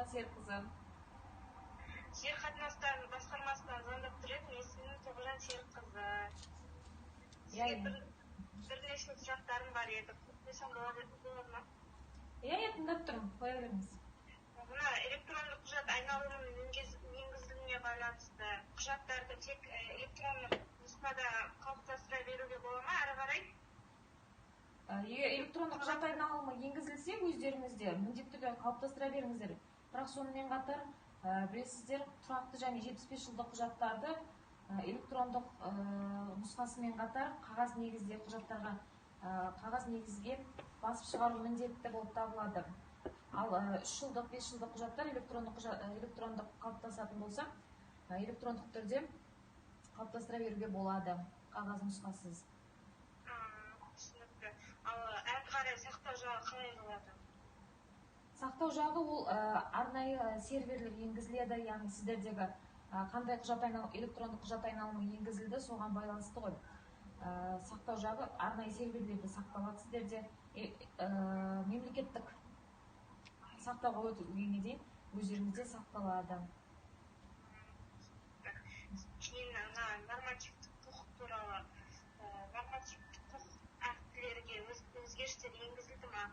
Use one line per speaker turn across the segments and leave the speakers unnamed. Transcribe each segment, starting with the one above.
Жайнат Серікқызы.
Жер қатынастары басқармасынан звондап тұр едім. Есімім Тоғжан Серікқызы.
Иә.
Сізге бірнеше сұрақтарым бар еді. Қойсам болады ма?
Иә, тыңдап тұрмын, қоя беріңіз.
Мына электрондық құжат айналымының енгізілуіне байланысты құжаттарды тек электрондық нұсқада қалыптастыра беруге бола ма әрі қарай?
Егер электрондық құжат айналымы енгізілсе, өздеріңізде міндетті түрде қалыптастыра беріңіздер. Бірақ сонымен қатар, білесіздер, тұрақты және 75 жылдық құжаттарды электрондық нұсқасымен қатар қағаз негізде құжаттарға, қағаз негізге басып шығару міндетті болып табылады. Ал 3 жылдық, 5 жылдық құжаттар электрондық қалыптасатын болса, электрондық түрде қалыптастыра беруге болады қағаз нұсқасыз.
Түсінікті. Ал әрі қарай сақтау жағы қалай болады?
Сақтау жағы ол арнайы серверлер енгізіледі, яғни сіздердегі қандай электрондық құжат айналымы енгізілді, соған байланысты ғой. Сақтау жағы арнайы серверлерде сақталады сіздерде. Мемлекеттік сақтауға өтуге дейін өздеріңізде сақталады.
Кейін мына нормативтік құқық туралы, нормативтік құқық актілерге өзгерістер енгізілді ма,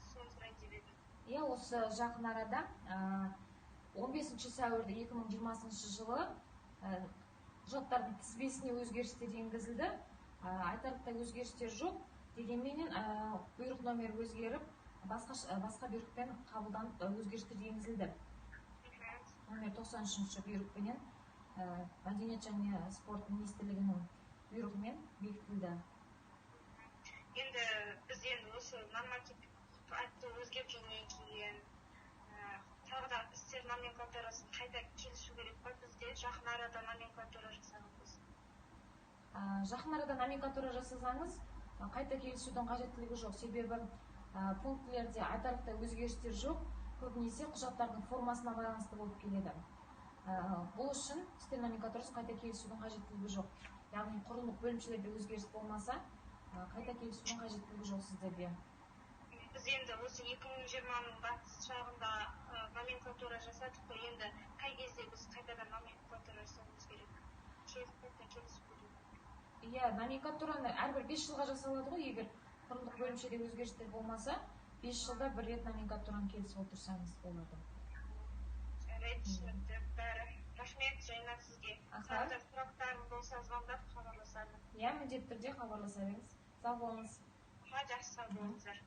соны сұрайын деп едім.
Иә, осы жақын арада, 15 сәуірде 2020 жылы құжаттардың тізбесіне өзгерістер енгізілді. Айтарлықтай өзгерістер жоқ, дегенменен бұйрық номері өзгеріп, басқа бұйрықпен қабылданып, өзгерістер енгізілді. Номер 93 бұйрықпенен, Мәдениет және спорт министрлігінің бұйрығымен бекітілді.
Енді біз енді осы нормативтік құқық акті өзгергеннен кейін тағы да істер номенклатурасын қайта келісу керек қой. Бізде жақын арада номенклатура жасағанбыз.
Жақын арада номенклатура жасасаңыз, қайта келісудің қажеттілігі жоқ, себебі пунктілерде айтарлықтай өзгерістер жоқ, көбінесе құжаттардың формасына байланысты болып келеді. Бұл үшін істер номенклатурасын қайта келісудің қажеттілігі жоқ, яғни құрылымдық бөлімшелерде өзгеріс болмаса, қайта келісудің қажеттілігі жоқ сіздерде.
Біз енді осы 2020-ның батыс жағында номенклатура жасадық қой. Енді қай кезде біз қайтадан номенклатура жасауымыз керек, қайта келісу керек?
Иә, номенклатураны әрбір 5 жылға жасалады ғой. Егер құрылымдық бөлімшеде өзгерістер болмаса, 5 жылда бір рет номенклатураны келісіп отырсаңыз болады.
Жарайды, түсінікті бәрі. Рахмет, Жайнат, сізге. Тағы да сұрақтарым болса, звондап хабарласамын.
Иә, міндетті түрде хабарласа беріңіз. Сау болыңыз.
Аха, жақсы, сау болыңыздар.